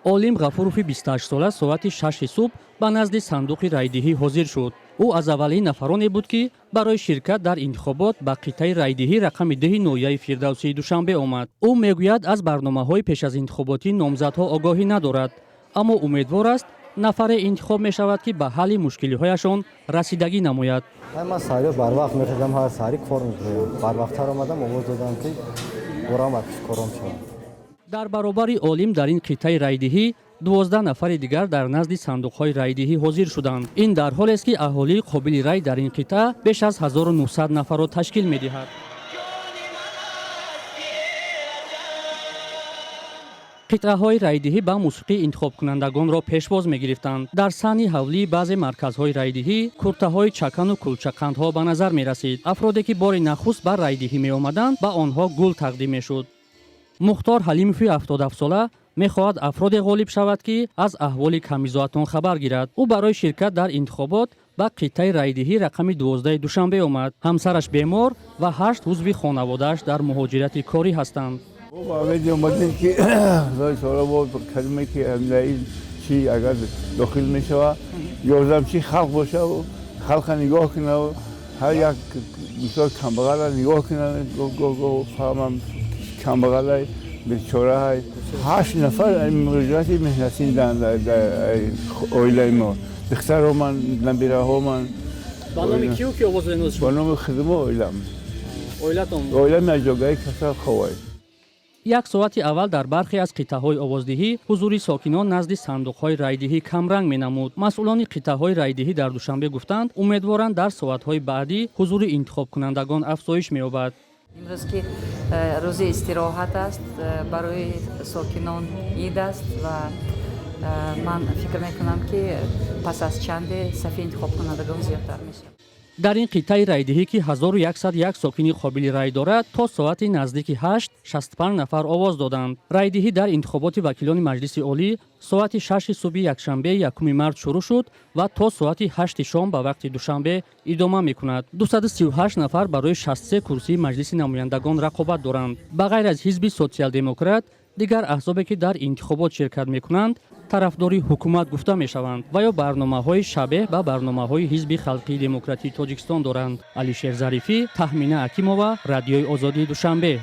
Олим Ғафурови 28-сола соати 6-и субҳ ба назди сандуқи райдиҳӣ ҳозир шуд. Ӯ аз аввалин нафароне буд, ки барои ширкат дар интихобот ба қитъаи райдиҳӣ рақами 10-и ноҳияи Фирдавсии Душанбе омад. Ӯ мегӯяд, аз барномаҳои пеш аз интихоботӣ номзадҳо огоҳӣ надорад, аммо умедвор аст, нафаре интихоб мешавад, ки ба ҳалли мушкилиҳояшон расидагӣ намояд. Ман саҳариё барвақт мехезам, ҳар саҳарӣ кор мекунам. Барвақттар омадам, овоз додам, ки борам ба кором шавам. Дар баробари Олим дар ин қитъаи райдиҳӣ 12 нафари дигар дар назди сандуқҳои райдиҳӣ ҳозир шуданд. Ин дар ҳолест, ки аҳолии қобили рай дар ин қитъа беш аз 1900 нафарро ташкил медиҳад. Қитъаҳои райдиҳӣ ба мусиқӣ интихобкунандагонро пешвоз мегирифтанд. Дар саҳни ҳавлии баъзе марказҳои райдиҳӣ куртаҳои чакану кулчақандҳо ба назар мерасид. Афроде, ки бори нахуст ба райдиҳӣ меомаданд, ба онҳо гул тақдим мешуд. Мухтор Ҳалимови 77-сола мехоҳад афроде ғолиб шавад, ки аз аҳволи камбизоатон хабар гирад. Ӯ барои ширкат дар интихобот ба қитъаи райдиҳӣ рақами 12-и Душанбе омад. Ҳамсараш бемор ва ҳашт узви хонаводааш дар муҳоҷирати корӣ ҳастанд. Ба умеди омадем, ки Худои таоло бо калиме, ки ин чи агар дохил мешава, ёрдамчи халқ боша, халқа нигоҳ куна, ҳар як мисол камбағала нигоҳ куна, гоҳ фаҳмам камбағалай бечораҳай. Ҳашт нафар муҳоҷирати меҳнатӣ оилаи мо, духтароман, набираҳоман. Ба номи киу ки овоз додед? Ба номи худмо, оилам. Оилатон? Оилам яҷогаи касал ховай. Як соати аввал дар бархе аз қитъаҳои овоздиҳӣ ҳузури сокинон назди сандуқҳои райдиҳӣ камранг менамуд. Масъулони қитъаҳои райдиҳӣ дар Душанбе гуфтанд, умедворанд, дар соатҳои баъдӣ ҳузури интихобкунандагон афзоиш меёбад. Имрӯз ки рӯзи истироҳат аст, барои сокинон ид аст ва ман фикр мекунам, ки пас аз чанде сафи интихобкунандагон зиёдтар мешавад. Дар ин қитъаи райдиҳӣ, ки 1101 сокини қобили рай дорад, то соати наздики 8 65 нафар овоз доданд. Райдиҳӣ дар интихоботи вакилони Маҷлиси Олӣ соати 6-и субҳи якшанбе, 1 март шурӯъ шуд ва то соати 8-и шом ба вақти Душанбе идома мекунад. 238 нафар барои 63 курсии Маҷлиси намояндагон рақобат доранд. Ба ғайр аз Ҳизби Социал-демократ, дигар аҳзобе, ки дар интихобот ширкат мекунанд, тарафдори ҳукумат гуфта мешаванд ва ё барномаҳои шабеҳ ба барномаҳои Ҳизби Халқии Демократии Тоҷикистон доранд. Алишер Зарифӣ, Таҳмина Акимова, Радиои Озодии, Душанбе.